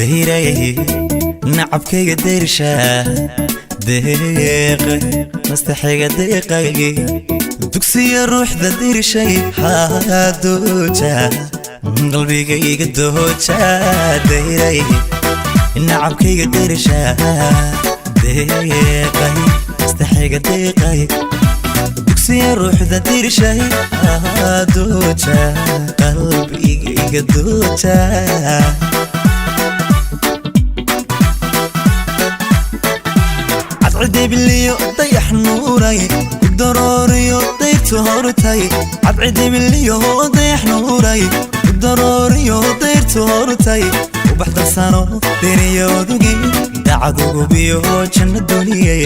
Dayray nacabkayga, dayrsha deeqay, mastaxayga deeqay, dugsiya ruuxda dirshay, dooja qalbigayga, dooja. Dayray nacabkayga, dayrsha deeqay, mastaxayga deeqay, dugsiya ruuxda dirshay, dooja qalbigayga, dooja. Cadcidibiliyo dayax nuuray ku darooriyo dayrtu hortay, cadcidibiliyo dayax nuuray ku darooriyo dayrtu hortay, ubax darsano deriyodugi dacadugubiyo janno duniye.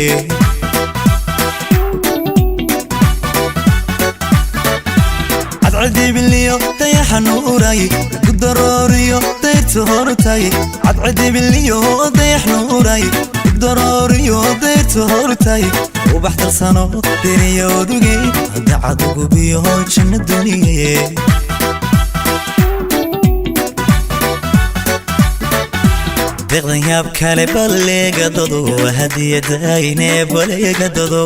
Cadcidibiliyo dayaxa nuuray ku darooriyo dayrtu hortay, cadcidibiliyo dayax nuuray ku darooriyo dayrtu hortay, ubax darsano deriyodugi dacadugubiyo janno duniye. Deeqdan yaab kale baleegadado, hadiyadayne baleegadado,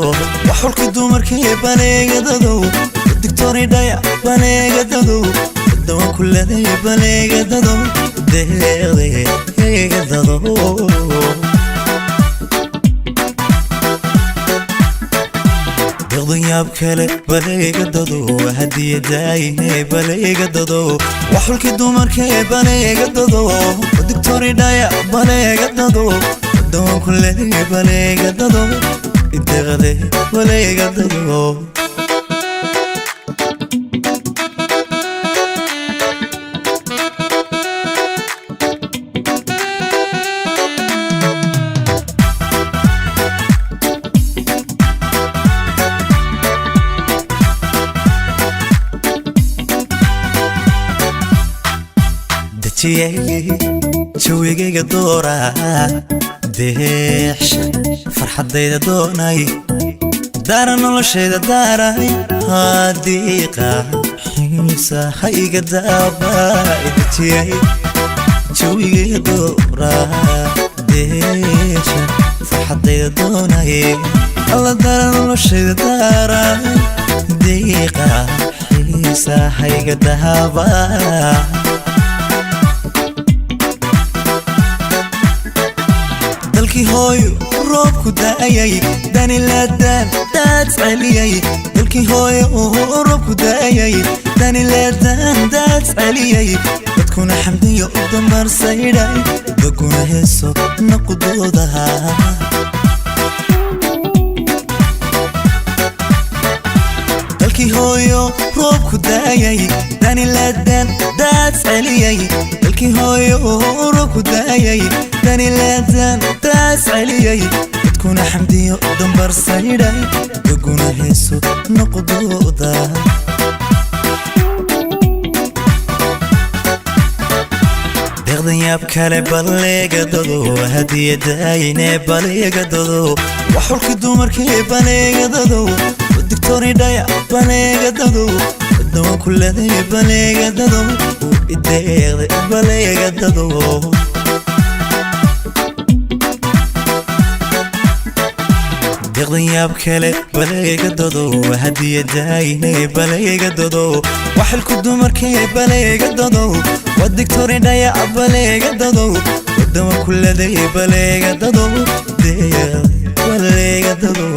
waxulka dumarkee baleegadado, digtoridhaya baleegadado, dawan kuladay baleegadado, deeqdeegadado. Deeqdan yaab kale baleegadado, hadiyadayne baleegadado, waxulkii dumarkee baleegadado, digtoridhaya baleegadado, dawan kuladay baleegadado, deeqde baleegadado. Dejiyay jawigayga doora, deexsha farxaddayda doonay, daara noloshayda daaray, hadiiqa xiisa hayga daaba. Dejiyay jawigayga doora, deexsha farxaddayda doonay, alla daara noloshayda daaray, diiqa xiisa hayga daaba. Dalkii hooyo roobku daayay, danilaadaan daad celiyay, dalkii hooyo roobku daayay, danilaadaan daad celiyay, dadkuna xamdiyo u dambarsaydhay, daguna heeso naqudoodaha. Dalkii hooyo roobku daayay, danilaadaan daad celiyay, dalkii hooyo roobku daayay, danilaadaan daad celiyay, dadkuna xamdiyo dambarsaydhay, daguna heeso noqdooda. Deeqdan yaab kale baleegadado, hadiyadayne baleegadado, waxulka dumarkee baleegadado, digtoridhaya baleegadado, dawan kuladay baleegadado, ideeqde baleegadado. Deeqdan yaab kale baleegadado, hadiyadayne baleegadado, waxilku dumarkee baleegadado, wadigtoridhaya baleegadado, dawan kuladay baleegadado, deeqde baleegadado.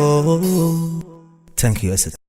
Thank you, Asad.